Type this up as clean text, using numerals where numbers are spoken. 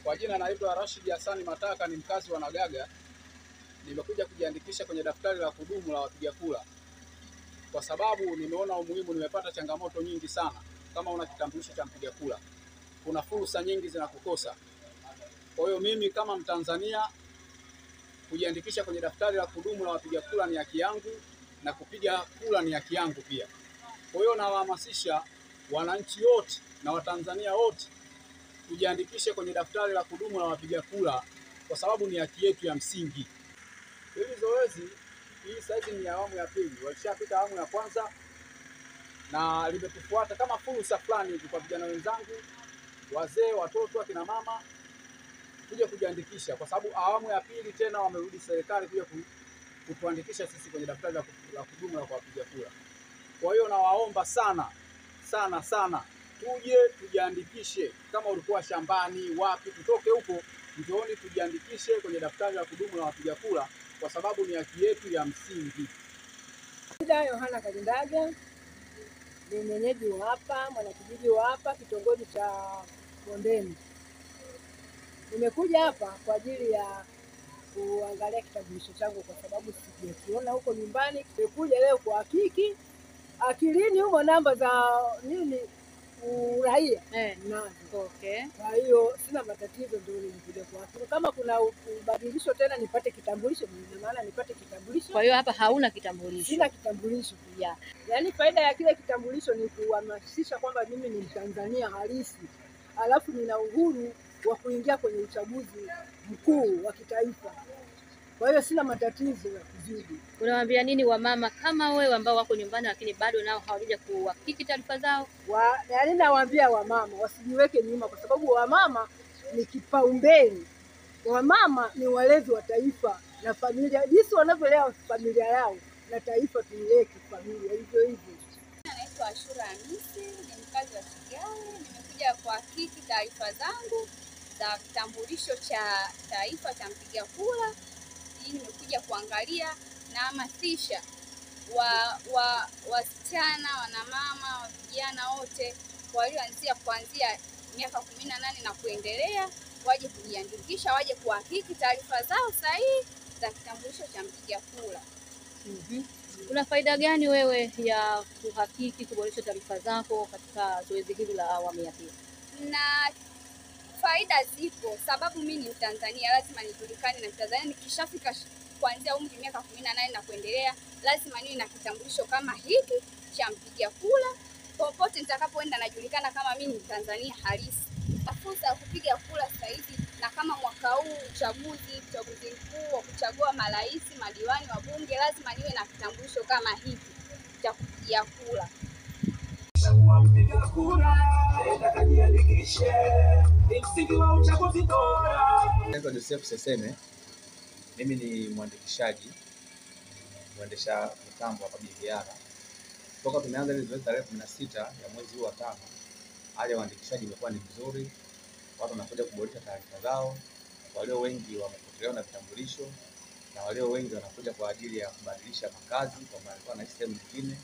Kwa jina naitwa Rashid Hassani Mataka, ni mkazi wa Nagaga. Nimekuja kujiandikisha kwenye daftari la kudumu la wapiga kura kwa sababu nimeona umuhimu. Nimepata changamoto nyingi sana. Kama una kitambulisho cha mpiga kura, kuna fursa nyingi zinakukosa. Kwa hiyo mimi kama Mtanzania, kujiandikisha kwenye daftari la kudumu la wapiga kura ni haki yangu na kupiga kura ni haki yangu pia. Kwa hiyo nawahamasisha wananchi wote na Watanzania wote tujiandikishe kwenye daftari la kudumu la wapiga kura kwa sababu ni haki yetu ya msingi. Hili zoezi hii saizi ni awamu ya pili, walishapita awamu ya kwanza na limetufuata kama fursa fulani hivi kwa vijana wenzangu, wazee, watoto, akina mama kuja kujiandikisha, kwa sababu awamu ya pili tena wamerudi serikali kuja kutuandikisha sisi kwenye daftari la kudumu la kuwapiga kura. Kwa hiyo nawaomba sana sana sana tuje tujiandikishe. Kama ulikuwa shambani wapi, tutoke huko, njooni tujiandikishe kwenye daftari la kudumu la wapiga kura kwa sababu ni haki yetu ya msingi. Yohana Kalindaga ni mwenyeji wa hapa, mwanakijiji wa hapa kitongoji cha Bondeni. Nimekuja hapa kwa ajili ya kuangalia kitambulisho changu kwa sababu sijakiona huko nyumbani. Nimekuja leo kwa hakiki, akilini humo namba za nini uraia nazo. Okay. Kwa hiyo sina matatizo, ndio nimekuja kwa hakiki. Kama kuna ubadilisho tena nipate kitambulisho, ina maana nipate kitambulisho. Kwa hiyo hapa hauna kitambulisho? Sina kitambulisho. Yeah. Yaani faida ya kile kitambulisho ni kuhamasisha kwamba mimi ni Mtanzania halisi, alafu nina uhuru wa kuingia kwenye uchaguzi mkuu wa kitaifa. Kwa hiyo sina matatizo ya kuzidi. Unawaambia nini wamama kama wewe ambao wako nyumbani lakini bado nao hawajaja kuhakiki taarifa zao? Yaani nawaambia wamama wasijiweke nyuma, kwa sababu wamama ni kipaumbele. Wamama ni walezi wa taifa na familia, jinsi wanavyolea familia yao na taifa tuilee familia hivyo hivyo. Naitwa Ashura Hamisi, ni mkazi wa Kigali. Nimekuja kuhakiki taarifa zangu za kitambulisho cha taifa cha mpiga kura. Hii nimekuja kuangalia na hamasisha wasichana, wanamama, vijana wote walioanzia kuanzia miaka 18 na kuendelea waje kujiandikisha, waje kuhakiki taarifa zao sahihi za kitambulisho cha mpiga kura. Kuna faida gani wewe ya kuhakiki kuboresha taarifa zako katika zoezi hili la awamu ya pili? Na faida zipo, sababu mimi ni Mtanzania, lazima nijulikane na Mtanzania. Nikishafika kuanzia umri miaka 18 na kuendelea, lazima niwe na kitambulisho kama hiki cha mpiga kura. Popote nitakapoenda najulikana kama mimi ni Mtanzania halisi. Fursa ya kupiga kura sasa hivi, na kama mwaka huu uchaguzi mkuu wa kuchagua marais, madiwani, wabunge, lazima niwe na kitambulisho kama hiki cha kupigia kura. Mpiga kura, nenda kajiandikishe, ni msingi wa uchaguzi bora. Naitwa Joseph Seseme, mimi ni mwandikishaji, mwendesha mitambo hapa BVR. Toka tumeanza ile zoezi tarehe 16 ya mwezi huu wa 5, hali ya uandikishaji imekuwa ni mzuri. Watu wanakuja kuboresha taarifa zao, walio wengi wamepotelewa na vitambulisho na walio wengi wanakuja kwa ajili ya kubadilisha makazi, kwamba walikuwa wanaishi sehemu nyingine,